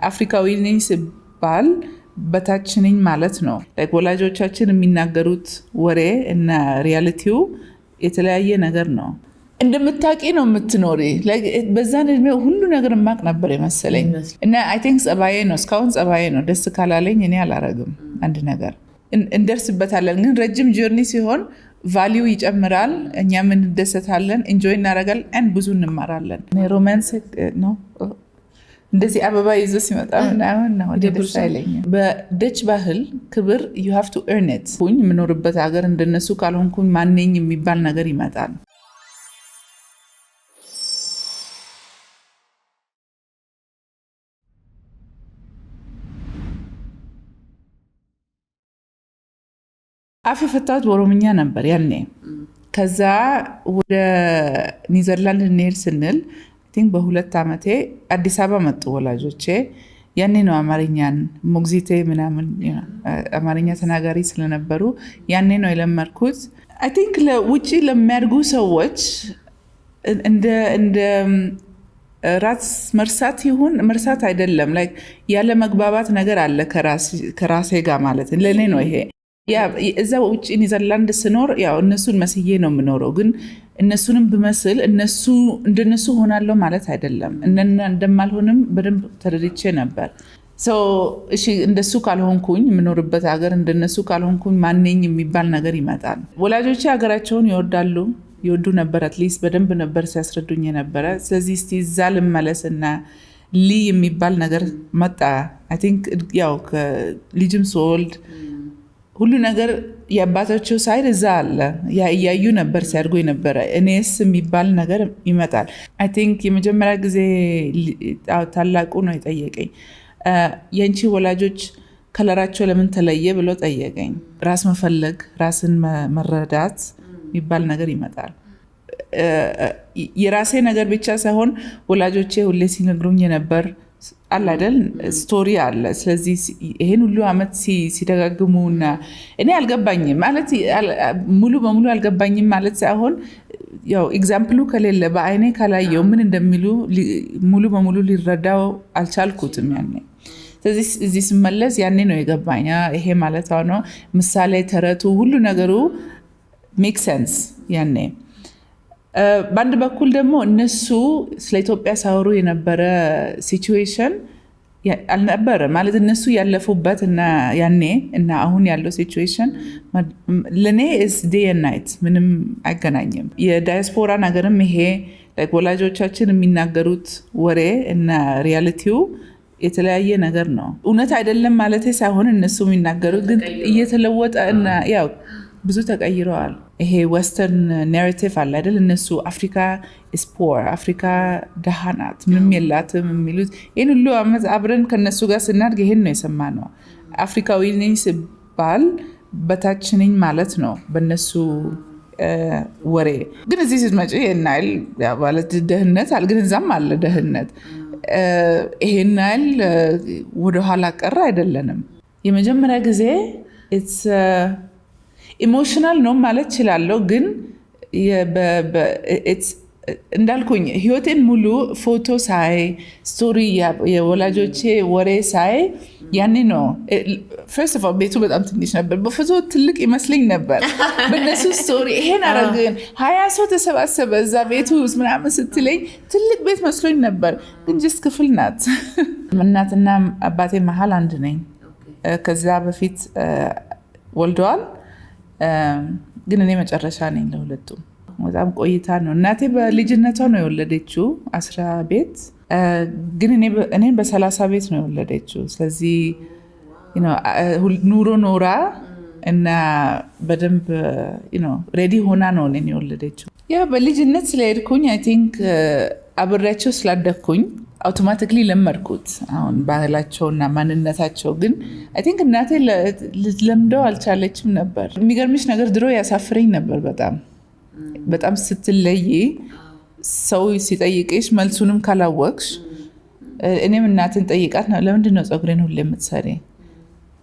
አፍሪካዊ ነኝ ስባል በታች ነኝ ማለት ነው። Like ወላጆቻችን የሚናገሩት ወሬ እና reality ው የተለያየ ነገር ነው። እንደምታውቂ ነው የምትኖሪ። Like በዛን እድሜ ሁሉ ነገር የማቅ ነበር የመሰለኝ እና I think ጸባዬ ነው፣ እስካሁን ጸባዬ ነው። ደስ ካላለኝ እኔ አላረግም አንድ ነገር። እንደርስበታለን። ግን ረጅም journey ሲሆን value ይጨምራል። እኛም እንደሰታለን፣ enjoy እናደርጋለን፣ ብዙ እንማራለን። Romance ነው እንደዚህ አበባ ይዞ ሲመጣ ምናምን ነው ደስ አይለኝም። በደች ባህል ክብር you have to earn it። የምኖርበት ሀገር እንደነሱ ካልሆንኩኝ ማነኝ የሚባል ነገር ይመጣል። አፍ የፈታሁት በኦሮምኛ ነበር ያኔ። ከዛ ወደ ኒዘርላንድ እንሄድ ስንል think በ2 ዓመቴ አዲስ አበባ መጡ ወላጆቼ። ያኔ ነው አማርኛን ሞግዚቴ ምናምን አማርኛ ተናጋሪ ስለነበሩ ያኔ ነው የለመድኩት። I think ለውጭ ለሚያድጉ ሰዎች እንደ ራስ መርሳት ይሁን መርሳት አይደለም፣ like ያለ መግባባት ነገር አለ ከራሴ ጋር ማለት ለእኔ ነው ይሄ። ያ እዛ ውጭ ኒዘርላንድ ስኖር ያው እነሱን መስዬ ነው የምኖረው። ግን እነሱንም ብመስል እነሱ እንደነሱ ሆናለሁ ማለት አይደለም። እንደማልሆንም በደንብ ተረድቼ ነበር። እሺ እንደሱ ካልሆንኩኝ፣ የምኖርበት ሀገር እንደነሱ ካልሆንኩኝ ማነኝ የሚባል ነገር ይመጣል። ወላጆቼ ሀገራቸውን ይወዳሉ፣ ይወዱ ነበር። At least በደንብ ነበር ሲያስረዱኝ የነበረ። ስለዚህ እስቲ እዛ ልመለስና ሊ የሚባል ነገር መጣ። I think ያው ልጅም ስወልድ ሁሉ ነገር የአባታቸው side እዛ አለ፣ እያዩ ነበር ሲያድጉ የነበረ። እኔስ የሚባል ነገር ይመጣል። I think የመጀመሪያ ጊዜ ታላቁ ነው የጠየቀኝ። የአንቺ ወላጆች color ኣቸው ለምን ተለየ ብሎ ጠየቀኝ። ራስ መፈለግ፣ ራስን መረዳት የሚባል ነገር ይመጣል። የራሴ ነገር ብቻ ሳይሆን ወላጆቼ ሁሌ ሲነግሩኝ የነበር አለ አይደል፣ story አለ። ስለዚህ ይሄን ሁሉ አመት ሲደጋግሙና እኔ አልገባኝም ማለት፣ ሙሉ በሙሉ አልገባኝም ማለት ሳይሆን ያው example ኡ ከሌለ፣ በአይኔ ካላየው ምን እንደሚሉ ሙሉ በሙሉ ሊረዳው አልቻልኩትም ያኔ። ስለዚህ እዚህ ስመለስ ያኔ ነው የገባኝ። ይሄ ማለት ነው ምሳሌ፣ ተረቱ፣ ሁሉ ነገሩ make sense ያኔ። በአንድ በኩል ደግሞ እነሱ ስለ ኢትዮጵያ ሲያወሩ የነበረ situation አልነበረ ማለት እነሱ ያለፉበት እና ያኔ እና አሁን ያለው situation ለእኔ is day and night፣ ምንም አይገናኝም። የዳያስፖራ ነገርም ይሄ ወላጆቻችን የሚናገሩት ወሬ እና reality ው የተለያየ ነገር ነው። እውነት አይደለም ማለት ሳይሆን እነሱ የሚናገሩት ግን እየተለወጠ እና ያው ብዙ ተቀይረዋል። ይሄ western narrative አለ አይደል? እነሱ Africa is poor፣ አፍሪካ ደሃ ናት፣ ምንም የላትም የሚሉት ይህን ሁሉ አመት አብረን ከነሱ ጋር ስናድግ ይሄን ነው የሰማነው። አፍሪካዊ ነኝ ስባል በታች ነኝ ማለት ነው በእነሱ ወሬ። ግን እዚህ ስትመጪ ይሄን ያህል ማለት ድህነት አለ፣ ግን እዛም አለ ድህነት። ይሄን ያህል ወደኋላ ቀር አይደለንም። የመጀመሪያ ጊዜ emotional ነው ማለት እችላለሁ፣ ግን እንዳልኩኝ ህይወቴን ሙሉ ፎቶ ሳይ፣ story፣ የወላጆቼ ወሬ ሳይ ያኔ ነው። First of all ቤቱ በጣም ትንሽ ነበር። በፎቶ ትልቅ ይመስለኝ ነበር። በእነሱ story ይሄን አረግን፣ 20 ሰው ተሰባሰበ እዛ ቤቱ ውስጥ ምናምን ስትለኝ ትልቅ ቤት መስሎኝ ነበር፣ ግን just ክፍል ናት። እናትና አባቴ መሀል አንድ ነኝ። ከዛ በፊት ወልደዋል፣ ግን እኔ መጨረሻ ነኝ ለሁለቱም። በጣም ቆይታ ነው። እናቴ በልጅነቷ ነው የወለደችው፣ 10 ቤት፣ ግን እኔን በ30 ቤት ነው የወለደችው። ስለዚህ ኑሮ ኖራ እና በደንብ ready ሆና ነው እኔን የወለደችው። ያ በልጅነት ስለሄድኩኝ I think አብሬያቸው ስላደግኩኝ automatically ለመድኩት አሁን ባህላቸውና ማንነታቸው። ግን I think እናቴ ልትለምደው አልቻለችም ነበር። የሚገርምሽ ነገር ድሮ ያሳፍረኝ ነበር በጣም። በጣም ስትለይ ሰው ሲጠይቅሽ መልሱንም ካላወቅሽ፣ እኔም እናቴን ጠይቃት ነው፣ ለምንድን ነው ፀጉሬን ሁሌ የምትሰሪ?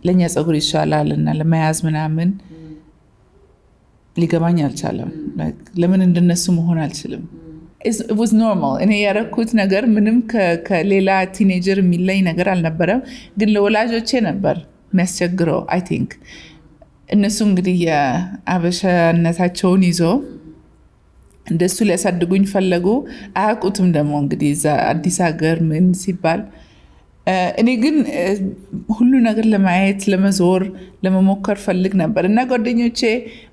ለእኛ ፀጉር ይሻላል እና ለመያዝ ምናምን ሊገባኝ አልቻለም። ለምን እንደነሱ መሆን አልችልም? Was normal። እኔ ያረኩት ነገር ምንም ከሌላ teenager የሚለይ ነገር አልነበረም። ግን ለወላጆቼ ነበር የሚያስቸግረው I think። እነሱ እንግዲህ የአበሻነታቸውን ይዞ እንደሱ ሊያሳድጉኝ ፈለጉ። አያውቁትም ደግሞ እንግዲህ እዛ አዲስ ሀገር ምን ሲባል። እኔ ግን ሁሉ ነገር ለማየት፣ ለመዞር፣ ለመሞከር ፈልግ ነበር እና ጓደኞቼ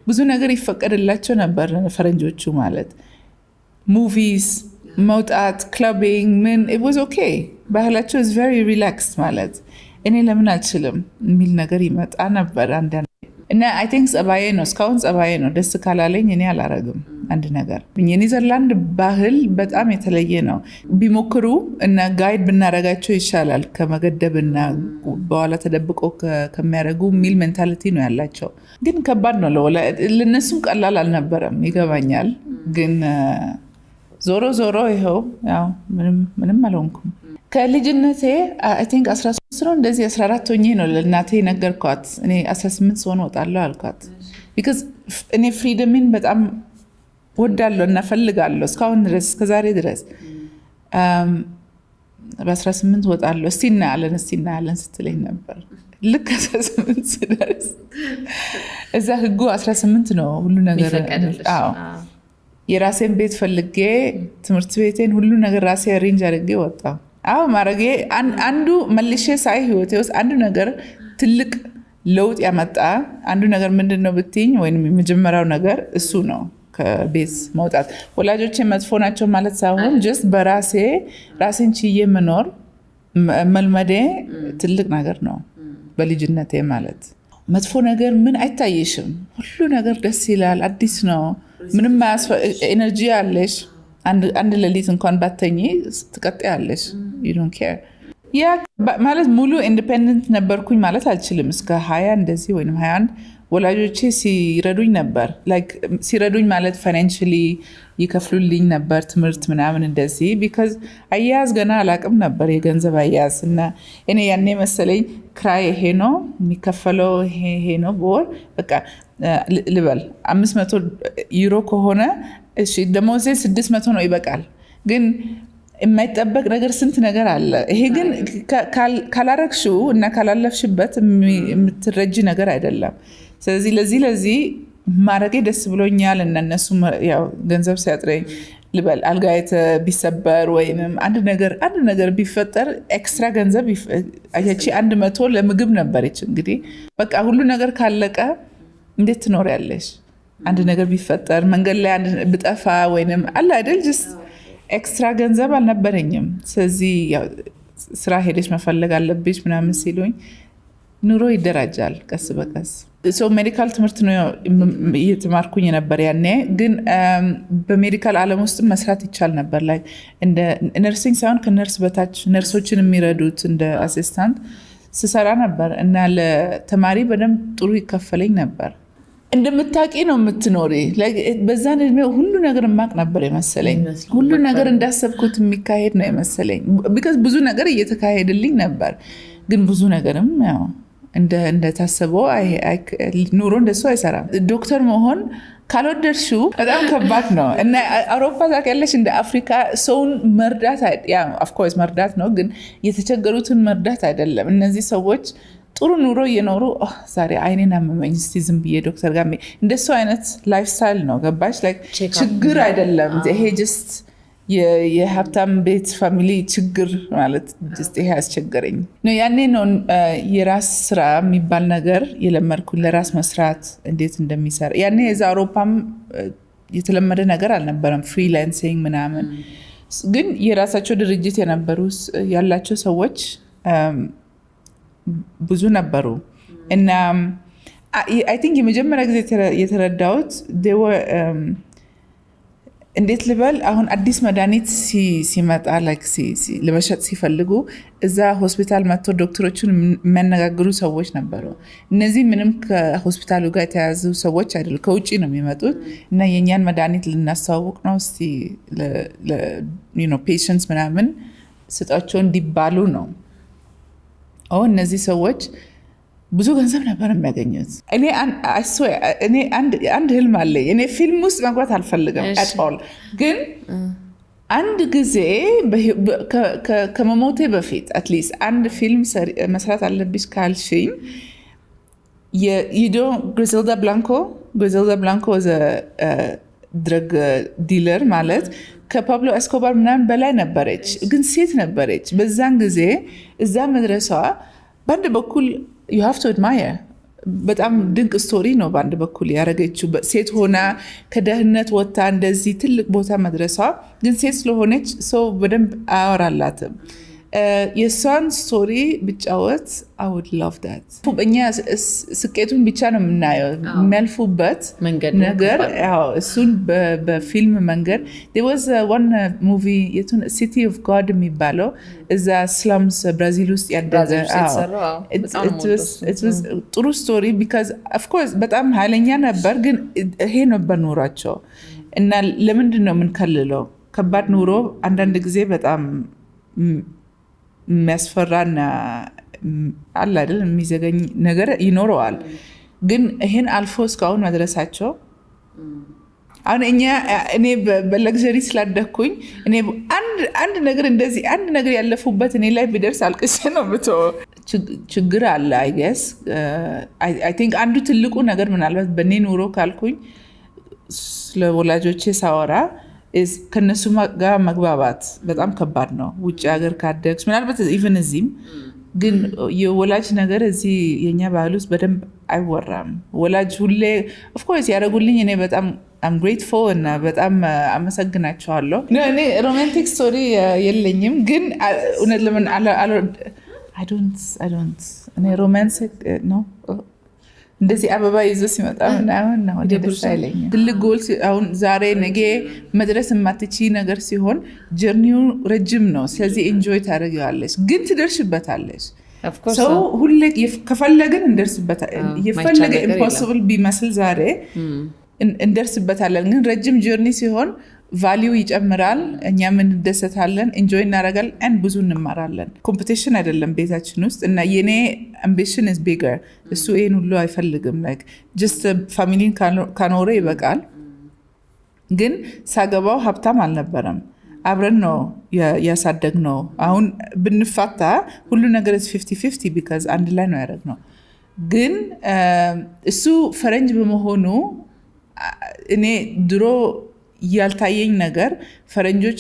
ብዙ ነገር ይፈቀድላቸው ነበር፣ ፈረንጆቹ ማለት movies፣ መውጣት፣ clubbing ምን it was okay። ባህላቸው is very relaxed ማለት እኔ ለምን አልችልም የሚል ነገር ይመጣ ነበር አንዳንድ። እና I think ጸባዬ ነው፣ እስካሁን ጸባዬ ነው። ደስ ካላለኝ እኔ አላረግም አንድ ነገር። የኒዘርላንድ ባህል በጣም የተለየ ነው። ቢሞክሩ እና guide ብናረጋቸው ይሻላል ከመገደብ እና በኋላ ተደብቆ ከሚያደርጉ የሚል mentality ነው ያላቸው። ግን ከባድ ነው፣ ለእነሱም ቀላል አልነበረም፣ ይገባኛል። ግን ዞሮ ዞሮ ይኸው ያው ምንም አልሆንኩም። ከልጅነቴ I think 13 ነው እንደዚህ 14 ሆኜ ነው ለእናቴ ነገርኳት። እኔ 18 ስሆን እወጣለሁ አልኳት። Because እኔ freedom ኤን በጣም ወዳለሁ እና ፈልጋለሁ እስካሁን ድረስ፣ እስከዛሬ ድረስ። በ18 ወጣለሁ፣ እስቲ እናያለን፣ እስቲ እናያለን ስትለኝ ነበር። ልክ 18 ስደርስ እዛ ህጉ 18 ነው ሁሉ ነገር። አዎ፣ የራሴን ቤት ፈልጌ፣ ትምህርት ቤቴን ሁሉ ነገር ራሴ arrange አድርጌ ወጣሁ። አዎ፣ ማድረጌ አንዱ መልሼ ሳይ ህይወቴ ውስጥ አንዱ ነገር ትልቅ ለውጥ ያመጣ አንዱ ነገር ምንድን ነው ብትይኝ፣ ወይም የመጀመሪያው ነገር እሱ ነው፣ ከቤት መውጣት። ወላጆቼ መጥፎ ናቸው ማለት ሳይሆን just በራሴ ራሴን ችዬ መኖር መልመዴ ትልቅ ነገር ነው። በልጅነቴ ማለት መጥፎ ነገር ምን አይታይሽም። ሁሉ ነገር ደስ ይላል፣ አዲስ ነው። ምንም energy አለሽ። አንድ ሌሊት እንኳን ባትተኚ ትቀጥያለሽ። You don't care። Yeah፣ ማለት ሙሉ independent ነበርኩኝ ማለት አልችልም። እስከ 20 እንደዚህ ወይም 21 ወላጆቼ ሲረዱኝ ነበር። Like ሲረዱኝ ማለት financially ይከፍሉልኝ ነበር ትምህርት ምናምን እንደዚህ፣ because አያያዝ ገና አላቅም ነበር፣ የገንዘብ አያያዝ። እና እኔ ያኔ መሰለኝ ክራይ ይሄ ነው የሚከፈለው፣ ይሄ ይሄ ነው በወር፣ በቃ ልበል 500 ዩሮ ከሆነ እሺ ደሞዜ 600 ነው ይበቃል። ግን የማይጠበቅ ነገር ስንት ነገር አለ። ይሄ ግን ካላረግሽው እና ካላለፍሽበት የምትረጂ ነገር አይደለም። ስለዚህ ለዚህ ማድረጌ ደስ ብሎኛል። እና እነሱ ያው ገንዘብ ሲያጥረኝ ልበል አልጋዬ ቢሰበር ወይም አንድ ነገር ቢፈጠር extra ገንዘብ ያቺ 100 ለምግብ ነበረች። እንግዲህ በቃ ሁሉ ነገር ካለቀ እንዴት ትኖሪያለሽ? አንድ ነገር ቢፈጠር፣ መንገድ ላይ ብጠፋ ወይንም አለ አይደል just extra ገንዘብ አልነበረኝም። ስለዚህ ስራ ሄደሽ መፈለግ አለብሽ ምናምን ሲሉኝ ኑሮ ይደራጃል ቀስ በቀስ። So medical ትምህርት ነው እየተማርኩኝ ነበር ያኔ። ግን በ medical ዓለም ውስጥ መስራት ይቻል ነበር። Like እንደ nursing ሳይሆን ከነርስ በታች ነርሶችን የሚረዱት እንደ assistant ስሰራ ነበር እና ለተማሪ በደንብ ጥሩ ይከፈለኝ ነበር። እንደምታውቂ ነው የምትኖሪ። በዛን እድሜ ሁሉ ነገር የማቅ ነበር የመሰለኝ። ሁሉ ነገር እንዳሰብኩት የሚካሄድ ነው የመሰለኝ። Because ብዙ ነገር እየተካሄደልኝ ነበር። ግን ብዙ ነገርም ያው እንደታሰበው ኑሮ እንደሱ አይሰራም። ዶክተር መሆን ካልወደድሽው በጣም ከባድ ነው እና አውሮፓ ታውቂያለሽ፣ እንደ አፍሪካ ሰውን መርዳት of course መርዳት ነው፣ ግን የተቸገሩትን መርዳት አይደለም። እነዚህ ሰዎች ጥሩ ኑሮ እየኖሩ ዛሬ አይኔን አመመኝ፣ እስቲ ዝም ብዬ ዶክተር ጋር፣ እንደሱ አይነት lifestyle ነው። ገባሽ? ችግር አይደለም ይሄ፣ just የሀብታም ቤት family ችግር ማለት just ይሄ አስቸገረኝ። ያኔ ነው የራስ ስራ የሚባል ነገር የለመድኩኝ፣ ለራስ መስራት እንዴት እንደሚሰራ። ያኔ የዛ አውሮፓም የተለመደ ነገር አልነበረም freelancing ምናምን። ግን የራሳቸው ድርጅት የነበሩ ያላቸው ሰዎች ብዙ ነበሩ እና I think የመጀመሪያ ጊዜ የተረዳሁት እንዴት ልበል፣ አሁን አዲስ መድኃኒት ሲመጣ ለመሸጥ ሲፈልጉ እዛ ሆስፒታል መጥቶ ዶክተሮቹን የሚያነጋግሩ ሰዎች ነበሩ። እነዚህ ምንም ከሆስፒታሉ ጋር የተያያዙ ሰዎች አይደሉም፣ ከውጭ ነው የሚመጡት እና የእኛን መድኃኒት ልናስተዋውቅ ነው፣ እስቲ patients ምናምን ስጧቸው እንዲባሉ ነው። እነዚህ ሰዎች ብዙ ገንዘብ ነበር የሚያገኙት። እኔ አንድ ህልም አለኝ። እኔ ፊልም ውስጥ መግባት አልፈልግም at all፣ ግን አንድ ጊዜ ከመሞቴ በፊት at least አንድ ፊልም መስራት አለብሽ ካልሽኝ you know Griselda Blanco። Griselda Blanco drug dealer ማለት ከፓብሎ ኤስኮባር ምናምን በላይ ነበረች፣ ግን ሴት ነበረች። በዛን ጊዜ እዛ መድረሷ በአንድ በኩል you have to admire፣ በጣም ድንቅ story ነው። በአንድ በኩል ያደረገችው ሴት ሆና ከድህነት ወጥታ እንደዚህ ትልቅ ቦታ መድረሷ፣ ግን ሴት ስለሆነች ሰው በደንብ አያወራላትም። የእሷን story ብጫወት I would love that። እኛ ስኬቱን ብቻ ነው የምናየው፣ የሚያልፉበት ነገር እሱን በፊልም መንገድ። There was one movie የቱን City of God የሚባለው፣ እዛ slums ብራዚል ውስጥ ያደገ ጥሩ story because of course በጣም ኃይለኛ ነበር፣ ግን ይሄ ነበር ኑሯቸው እና ለምንድን ነው የምንከልለው? ከባድ ኑሮ አንዳንድ ጊዜ በጣም የሚያስፈራና አለ አይደል የሚዘገኝ ነገር ይኖረዋል። ግን ይሄን አልፎ እስካሁን መድረሳቸው፣ አሁን እኛ እኔ በ luxury ስላደግኩኝ እኔ አንድ ነገር እንደዚህ አንድ ነገር ያለፉበት እኔ ላይ ቢደርስ አልቅሼ ነው የምተወው። ችግር አለ I guess። I think አንዱ ትልቁ ነገር ምናልባት በእኔ ኑሮ ካልኩኝ ስለ ወላጆቼ ሳወራ ከነሱ ጋር መግባባት በጣም ከባድ ነው። ውጭ ሀገር ካደግሽ ምናልባት even እዚህም ግን የወላጅ ነገር እዚህ የኛ ባህል ውስጥ በደንብ አይወራም። ወላጅ ሁሌ of course ያደረጉልኝ እኔ በጣም I'm grateful እና በጣም አመሰግናቸዋለሁ። እኔ romantic story የለኝም፣ ግን እውነት ለምን I don't እኔ romance ነው እንደዚህ አበባ ይዞ ሲመጣ ምናምን ነው ደስ አይለኝም። ትልቅ ጎል አሁን ዛሬ ነገ መድረስ የማትችይ ነገር ሲሆን journey ው ረጅም ነው። ስለዚህ enjoy ታደርጊዋለሽ፣ ግን ትደርሽበታለሽ። ሰው ሁሌ ከፈለግን እንደርስበታለን። የፈለገ impossible ቢመስል ዛሬ እንደርስበታለን። ግን ረጅም journey ሲሆን value ይጨምራል። እኛም እንደሰታለን፣ enjoy እናደርጋለን፣ and ብዙ እንማራለን። Competition አይደለም ቤታችን ውስጥ እና የኔ ambition is bigger። እሱ ይህን ሁሉ አይፈልግም። Like just family ን ካኖረ ይበቃል። ግን ሳገባው ሀብታም አልነበረም። አብረን ነው ያሳደግነው። አሁን ብንፋታ ሁሉ ነገር 50-50 because አንድ ላይ ነው ያደረግነው። ግን እሱ ፈረንጅ በመሆኑ እኔ ድሮ ያልታየኝ ነገር ፈረንጆች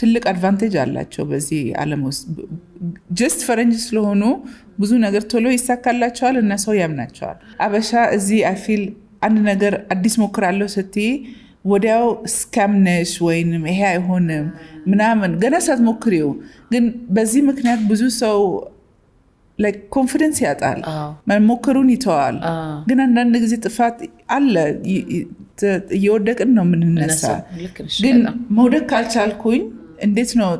ትልቅ advantage አላቸው በዚህ ዓለም ውስጥ። Just ፈረንጅ ስለሆኑ ብዙ ነገር ቶሎ ይሳካላቸዋል እና ሰው ያምናቸዋል። አበሻ እዚህ I feel አንድ ነገር አዲስ ሞክራለሁ ስትይ ወዲያው scam ነሽ ወይንም ይሄ አይሆንም ምናምን ገና ሳትሞክሪው። ግን በዚህ ምክንያት ብዙ ሰው confidence ያጣል፣ መሞከሩን ይተዋል። ግን አንዳንድ ጊዜ ጥፋት አለ፣ እየወደቅን ነው የምንነሳ። ግን መውደቅ ካልቻልኩኝ እንዴት ነው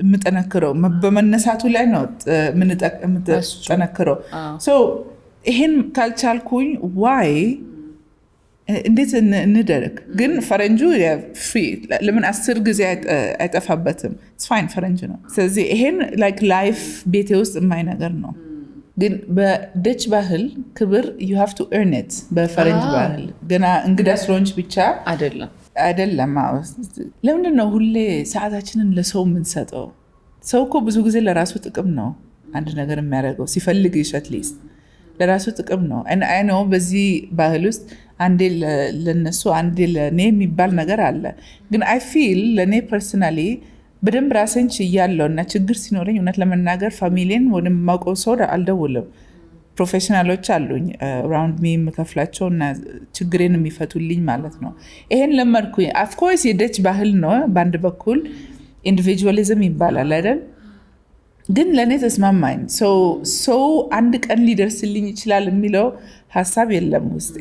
የምጠነክረው? በመነሳቱ ላይ ነው የምጠነክረው። ይሄን ካልቻልኩኝ why እንዴት እንደርግ? ግን ፈረንጁ free ለምን 10 ጊዜ አይጠፋበትም? Fine ፈረንጅ ነው። ስለዚህ ይሄን like life ቤቴ ውስጥ የማይ ነገር ነው። ግን በደች ባህል ክብር you have to earn it። በፈረንጅ ባህል ገና እንግዳ ስለሆንች ብቻ አይደለም። አይደለም። ለምንድን ነው ሁሌ ሰዓታችንን ለሰው የምንሰጠው? ሰው እኮ ብዙ ጊዜ ለራሱ ጥቅም ነው አንድ ነገር የሚያደርገው፣ ሲፈልግሽ at least ለራሱ ጥቅም ነው። I know በዚህ ባህል ውስጥ አንዴ ለነሱ አንዴ ለእኔ የሚባል ነገር አለ። ግን I feel ለእኔ personally በደንብ ራሴን ችያለሁ እና ችግር ሲኖረኝ እውነት ለመናገር family ን ወደማውቀው ሰው አልደውልም። Professional ኦች አሉኝ around me የምከፍላቸው እና ችግሬን የሚፈቱልኝ ማለት ነው። ይሄን ለመድኩኝ። Of course የ Dutch ባህል ነው በአንድ በኩል፣ individualism ይባላል አይደል? ግን ለእኔ ተስማማኝ። ሰው አንድ ቀን ሊደርስልኝ ይችላል የሚለው ሀሳብ የለም ውስጤ።